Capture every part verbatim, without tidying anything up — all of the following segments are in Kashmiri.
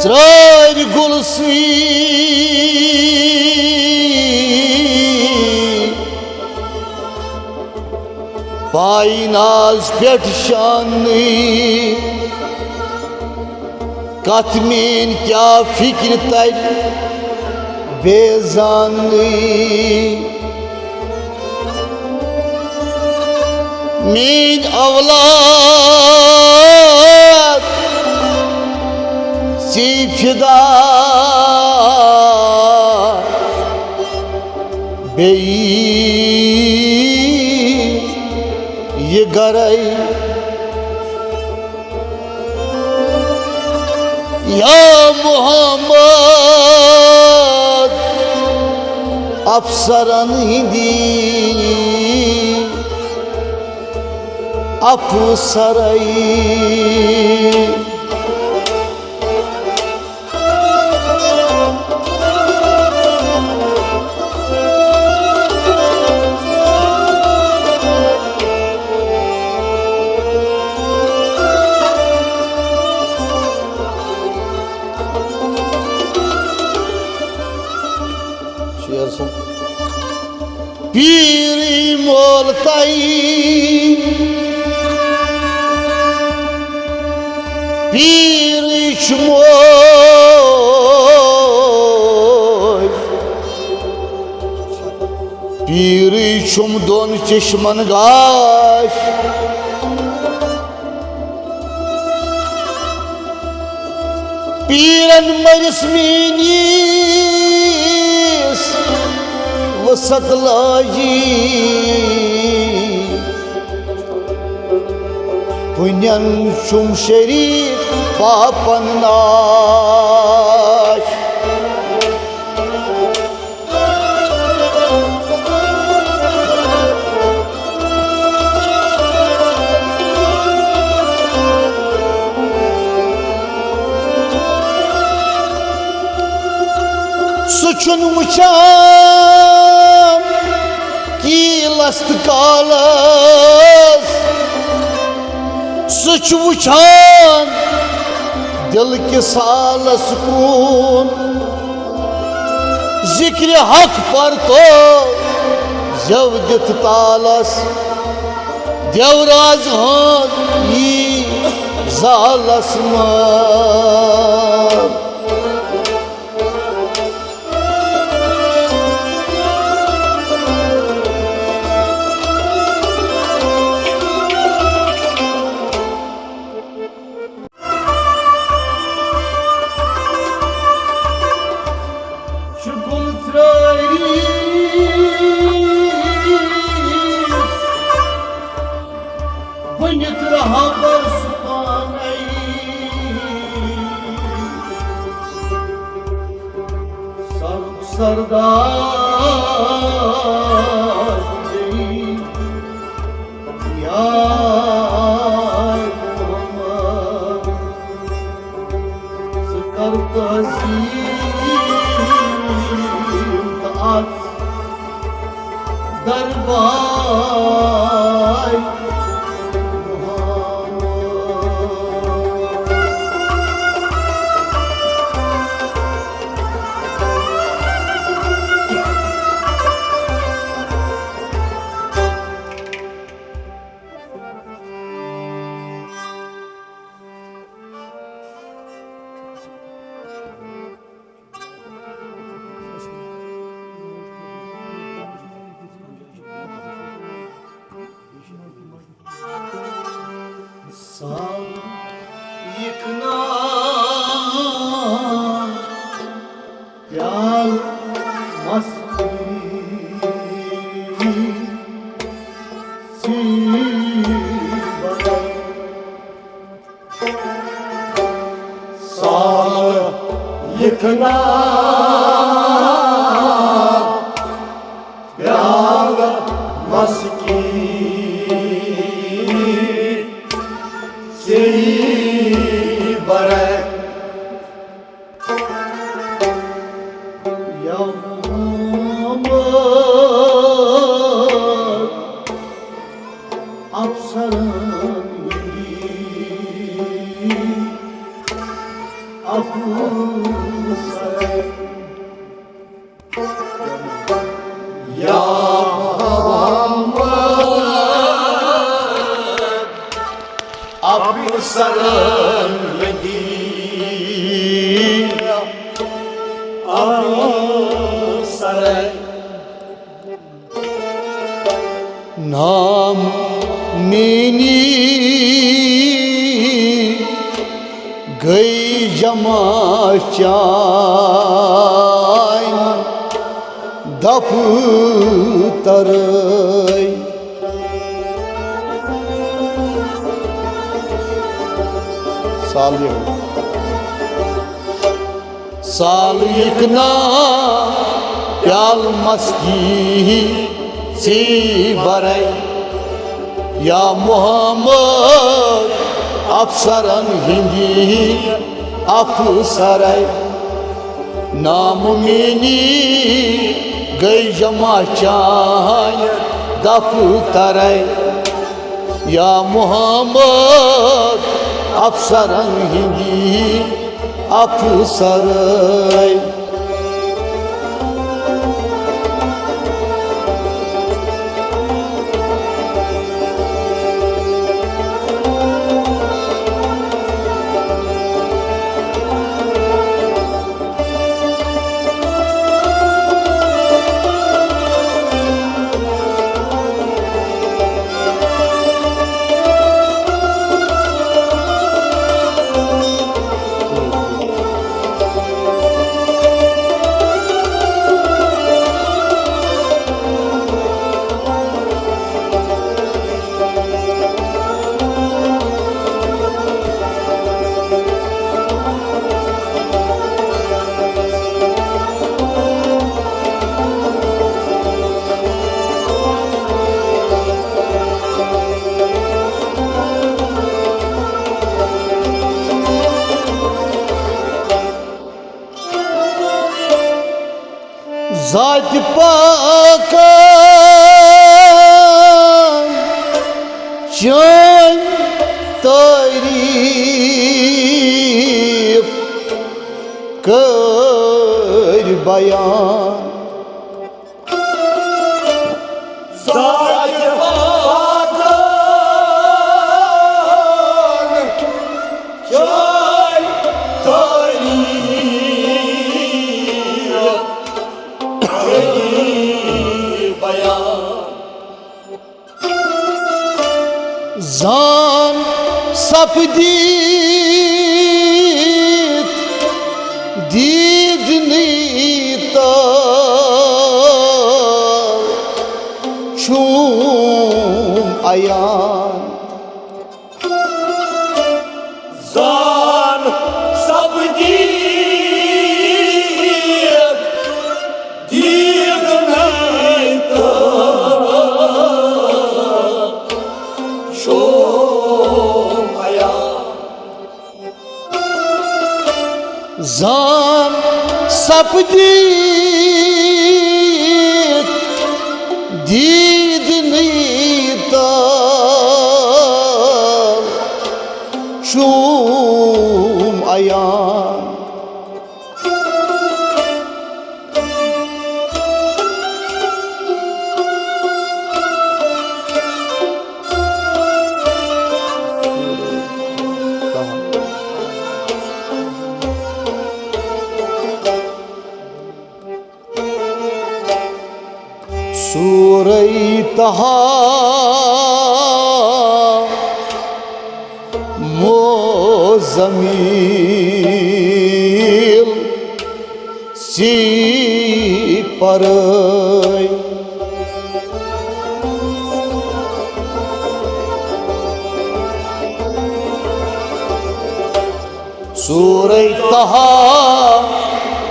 ترٲرۍ گُلسٕے پایہِ ناز پٮ۪ٹھ شانٕے۔ کتھ میٲنۍ کیٛاہ فکر ترِ بے زانٕے۔ میٲنۍ اولاد ژے فدا بیٚیہِ یہِ گرے۔ یا محمد افسرن ہندی افسرے۔ شیر سُنٛد۔ پیٖرٕے مول تۄہہِ، پیٖرٕے چھُ مول۔ پیٖرٕے چھُم دۄن چشمن گاش۔ پیٖرن مٔرِس میٛٲنِس وسعت لٲجی۔ پُنٮ۪ن چھُم شریٖک پاپن ناش۔ سُہ چھُنہٕ وٕچھان کیٖلس تہٕ کالس، سُہ چھُ وٕچھان دِل کِس حالس کُن۔ ذکرِ حق پرتو زٮ۪و دِتھ تالس، دیوراز ہٕنٛز یی زالس منٛز۔ چھُ گُل ترٲوِتھ بٔنِتھ رہبر سُہ پانے۔ سرُک سردار بیٚیہِ یار محمد، ژٕ کر تعظیٖم تہٕ اَتھ دربار۔ سال یِکھ نا پیال مستی سی بدل۔ سال یِکھ نا پیال مسکی ژیٚیی برے۔ یا محمد افسرن ہُنٛدی افسر سرن ہندی افسرے۔ نام میانی گئی جمع چانۍ دفترے۔ سال یہِ۔ سال یِکھ نا پیال مستی ژی برے۔ یا محمد افسرن ہندی افسرے۔ نام میانی گئی جمع چانۍ دفترے۔ یا محمد افسرن ہندی افسرے۔ ذاتِ پاکن چٲنۍ تعریٖف کٔرۍ بیان۔ ذاتِ پاکن چٲنۍ تعریٖف کٔرۍ بیان۔ زان سپدِتھ دیٖدنٕے تل چھُم عیان۔ زان سپدِتھ دیٖدنٕے تل چھُم عیان۔ زان سپدِتھ دیٖدنٕے تل چھُم عیان۔ سورہ طٰہٰ مزمل ژی پرے۔ سورہ طٰہٰ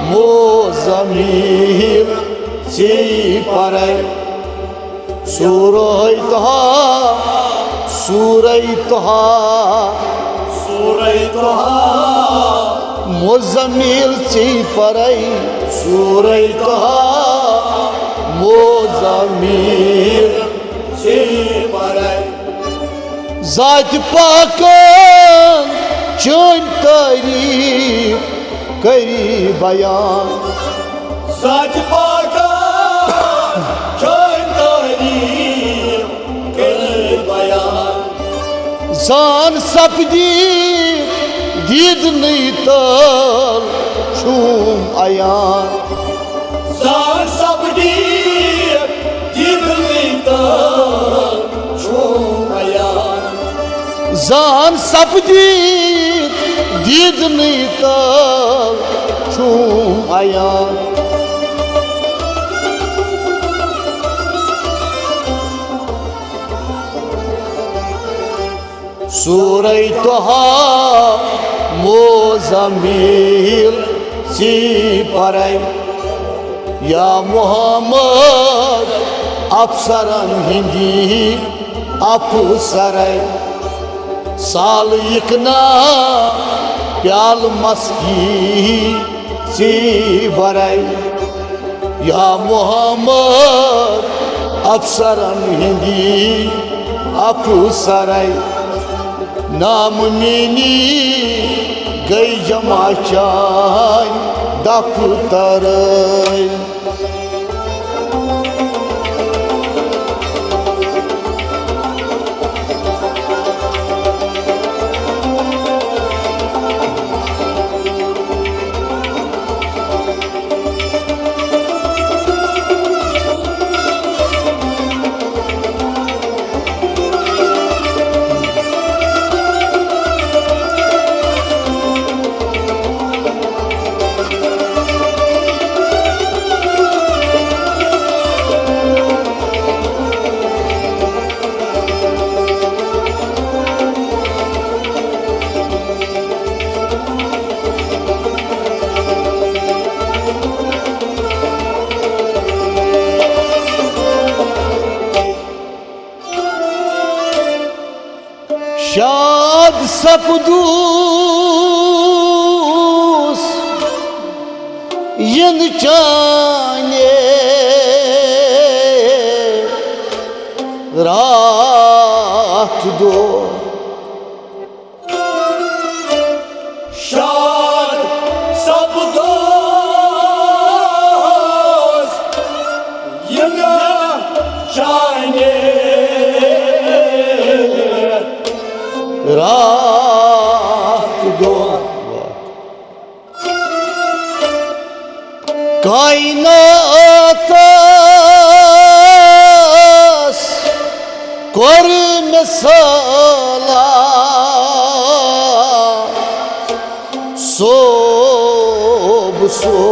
مزمل ژی پرے۔ سورہ طٰہٰ، سورہ طٰہٰ، سورہ طٰہٰ مزمل ژی پرے۔ سورہ طٰہٰ مزمل ژی پرے۔ ذاتِ پاکن چٲنۍ تعریٖف کٔرۍ بیان۔ ذاتِ پاکن چٲنۍ تعریٖف کٔرۍ بیان۔ زان سپدی دیدنٕے تل چھُم عیان۔ زان سپدی دیدنٕے تل چھُم عیان۔ زان سپدی دیدنٕے تل چھُم عیان۔ سورہ طہ مزمل ژی پرے، یا محمد افسرن ہندی افسرے۔ سال یکنا پیال مسکی ژی برے، یا محمد افسرن ہندی افسرے۔ نام مینی گئی جمع چانۍ دفترے۔ شاد سپدوس ین چانے رات دو۔ شاد سپدوس ین چانے رات دو۔ کائناتس کوٚر مےٚ سٲلا صوب سُہ۔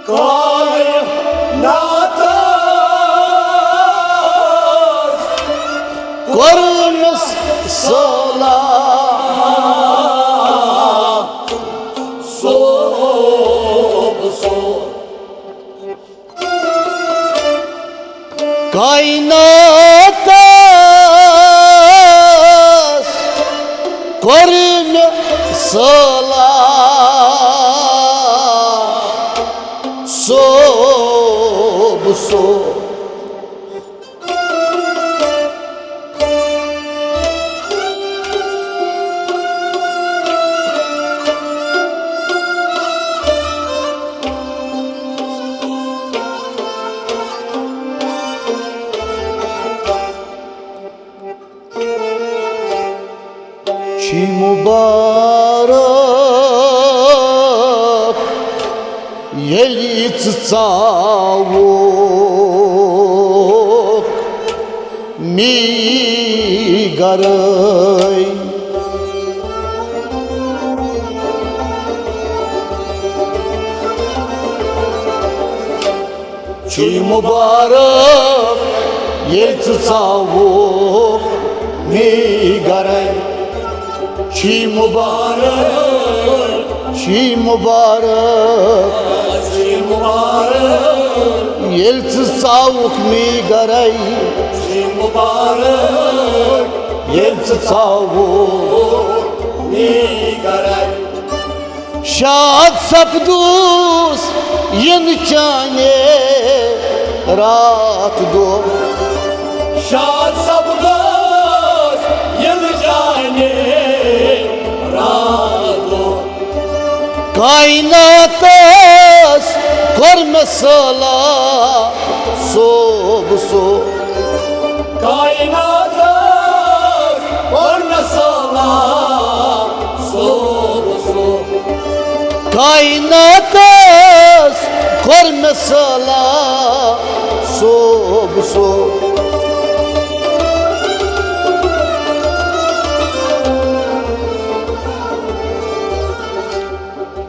کائناتس کوٚر مےٚ سٲلا صوب صوب۔ کائناتس کوٚر مےٚ سٲلا صوب صوب۔ چھی مبارک ییٚلہِ ژٕ ژاوُکھ می گرے۔ چھی مبارک ییٚلہِ ژٕ ژاوُکھ می گرے۔ چھی مبارک، چھی مبارک، چھی مبارک ییٚلہِ ژٕ ژاوُکھ می گرے۔ چھی مبارک ییٚلہِ ژٕ ژاوُکھ می گرے۔ شاد سپدوس ینہٕ چانے راتھ دۄہ۔ شاد سپدوس ینہٕ چانے راتھ دۄہ۔ کائناتس کوٚر مےٚ سٲلا صوب صوب۔ کائنات کائناتس کوٚر مےٚ سلام صوب صوب۔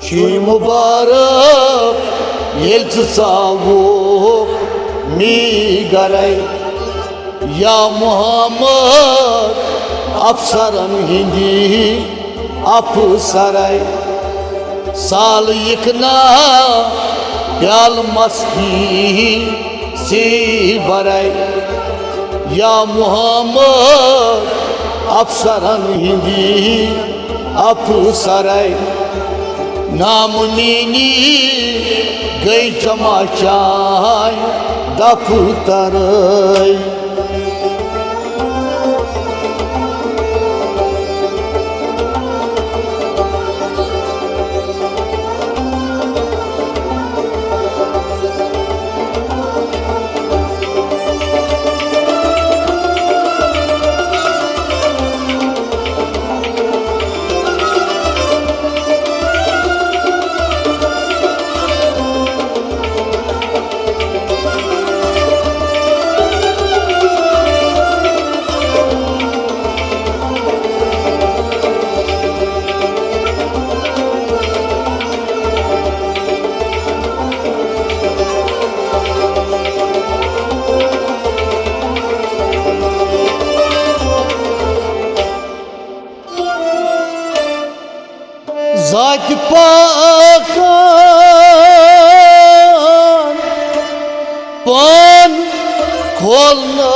چھُے مُبارک ییٚلہِ ژٕ ژاوُکھ میٚے گرے۔ یا محمد افسرن ہِنٛدی افسرے، سالہٕ یِکنا پیالہٕ مستی سی برے۔ یا محمد افسرن ہِنٛدی افسرے، نام میٖنی گٔے جمع چانۍ دفترے۔ ذاتِ پاکن پان کھولنہٕ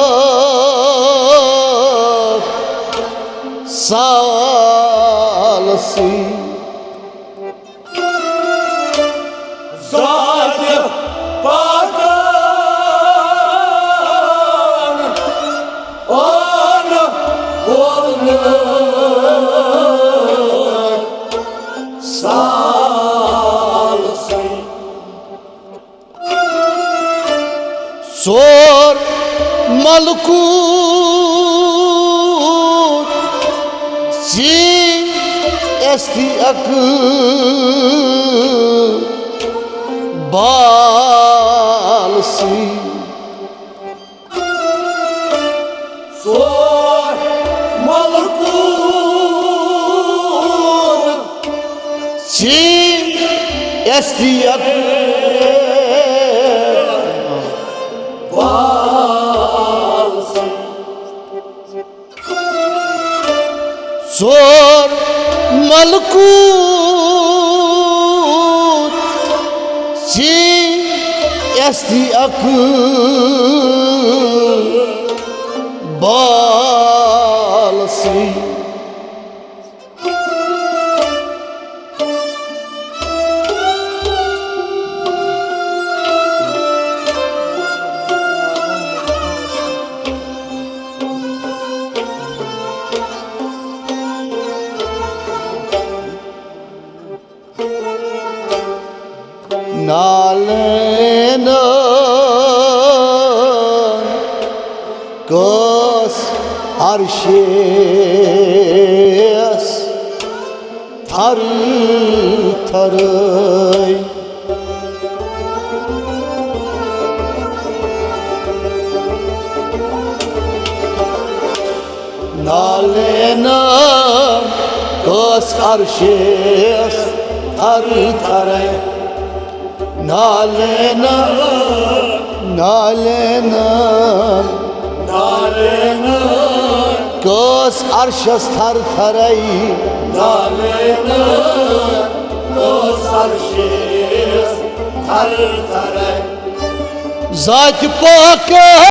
سالسٕے۔ ذاتِ پاکن پان کھولنہٕ سالسٕے۔ ژور ملکوت سی ایس تی اکھ بال سی۔ ژور ملکوت سی ایس تی اکھ بال سی۔ ژور ملکوت سی ایس تی اکھ بال سی۔ نالینن کس عرشس تھر تھرے۔ نالینن کس عرشس تھر تھرے۔ نالینن، نالینن، نالینن کس عرشس تھر تھرے۔ نالینن کس عرشس تھر تھرے۔ ذاتِ پاکس